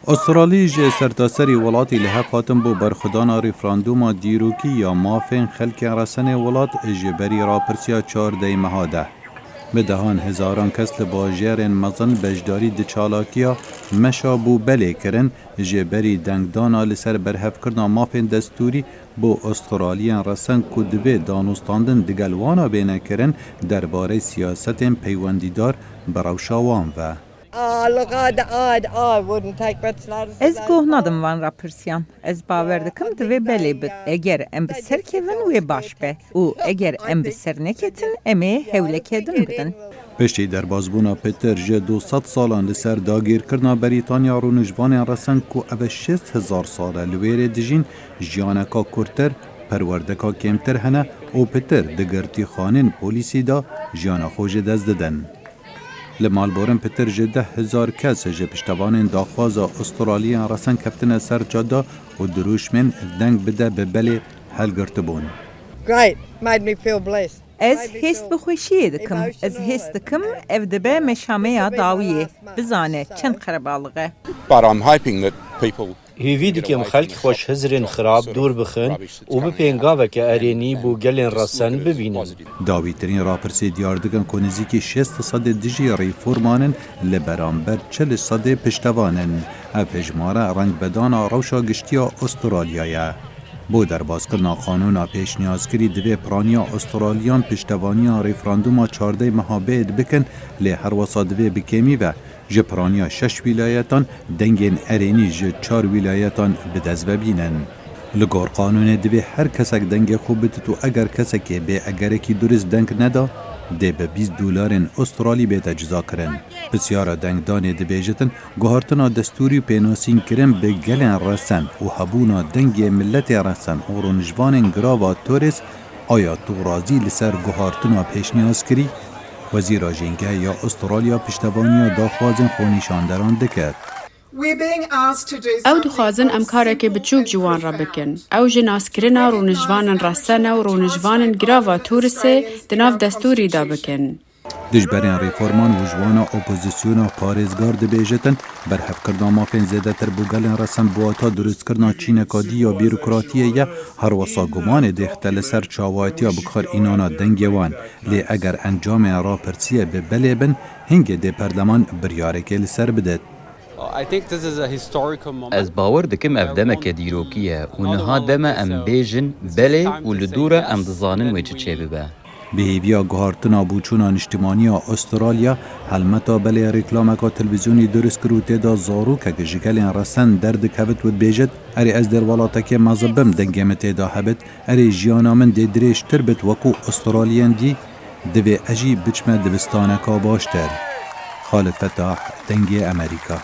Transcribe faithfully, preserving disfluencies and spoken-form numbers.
Astralî ji sertaserî welatî li hev hatin bo berxwedana referandûma dîrokî ya mafên xelkên resenê welat ji berî rapirsiya çardehê meha de. Bi dehan hezaran kes li bajêrên mezin beşdarî di çalakiya Meşa bû belê kirin, ji berî dengdana li ser berhevkirina mafên destûrî bo Astraliyên resen ku divê danûstandin digel wana bêne kirin derbarê siyasetên peywendîdar bi rewşa wan ve. Oh, look, I, I, I wouldn't take that slightest. Ez goh nadim van rapirsiyan. Ez bawer dikim divê belê bit. Eger em bi ser kevin wê baş be. Û eger em bi ser neketin, em ê hewleke din bidin. Piştî derbazbûna Peter ji du sed salan li ser dagîrkirina Berîtanya rûnişvanên resen ku ev e şêst hezar sal e li wêrê dijîn, jiyaneka kurtir, perwerdeka kêmtir hene û Peter di girtîxanên polîsî de jiyana xwe ji dest didin. Li Melbourne pitir ji deh hezar kes ji piştevanên daxwaza Astraliyên resen ketine ser cada û dirûşmên deng bide bi belê hilgirtibûn. Great, made me feel blessed. Ez hêst bi xweşiyê dikim. Ez hêst dikim ev dibe meşameya dawiyê. Bizane çend qerebalix e. But I'm hoping that people Hêvî dikim xelk xwe ji hizrên xirab dûr bixin û bi pêngaveke erênî bo gelên resen bibînin. Dawîtirîn rapirsê diyar dikin ku nizîkî şêst sedê dijî reforman in, li beramber çil sedê piştevan in. Ev hejmare rengvedana rewşa giştî ya Astralya ye. Bo derbazkirina qanûna pêşniyazkirî divê piraniya Astraliyan piştevaniya referandûma çardeh meha bêd bikin, lê herwesa divê bi kêmî ve ji piraniya şeş wîlayetan dengên erênî ji çar wîlayetan bi dest ve bînin. Li gor qanûnê divê her kesek dengê xwe bidit û eger kesekê bê egerekî durist deng neda, dê bi bîst dolarên Astralî bête cizakirin. Pisyara dengdanê dibêjitin, guhartina destûrî û pênasînkirin bi gelên resen û hebûna dengê miletê resen û rûnişvanên girava Torres, aya tu razî li ser guhartina pêşniyazkirî? Wezîra Jînge ya Astralya piştevaniya daxwazên xwenîşanderan dike. Ew dixwazin em karekê biçûk ji wan re bikin. Ew ji naskirina rûnişvanên resen û rûnişvanên girava Tûrisê di nav destûrî de bikin. Dijberên reforman û ji wana opozisyona parêzgar dibêjitin, berhevkirina mafên zêdetir bo gelên resen bi wata durustkirina çîneka dî ya bîrokratiyê ye, herwesa gumanê dêxite li ser çawayetiya bikar înana dengê wan. Lê eger encamên rapirsiyê bi belê bin, hingê dê perleman biryarekê li ser bidet. I think this is a historical moment. Ez bawer dikim ev demeke dîrokî ye û niha dem e em bêjin belê û li dû re em dizanin wê çi çêbibe. Bi hêviya guhartina boçûna niştimaniya Astralya, helmeta belê reklameka televîzyonî dirust kir û tê de zarokek ji gelên resen derdikevit û dibêjit, Erê ez dê li welatekê mezin bim, dengê min tê de hebit, erê jiyana min dê dirêjtir bit wekû Astraliyên dî, divê ez jî biçime dibistaneka baştir. Xalid Fetah, Dengê Amerîka.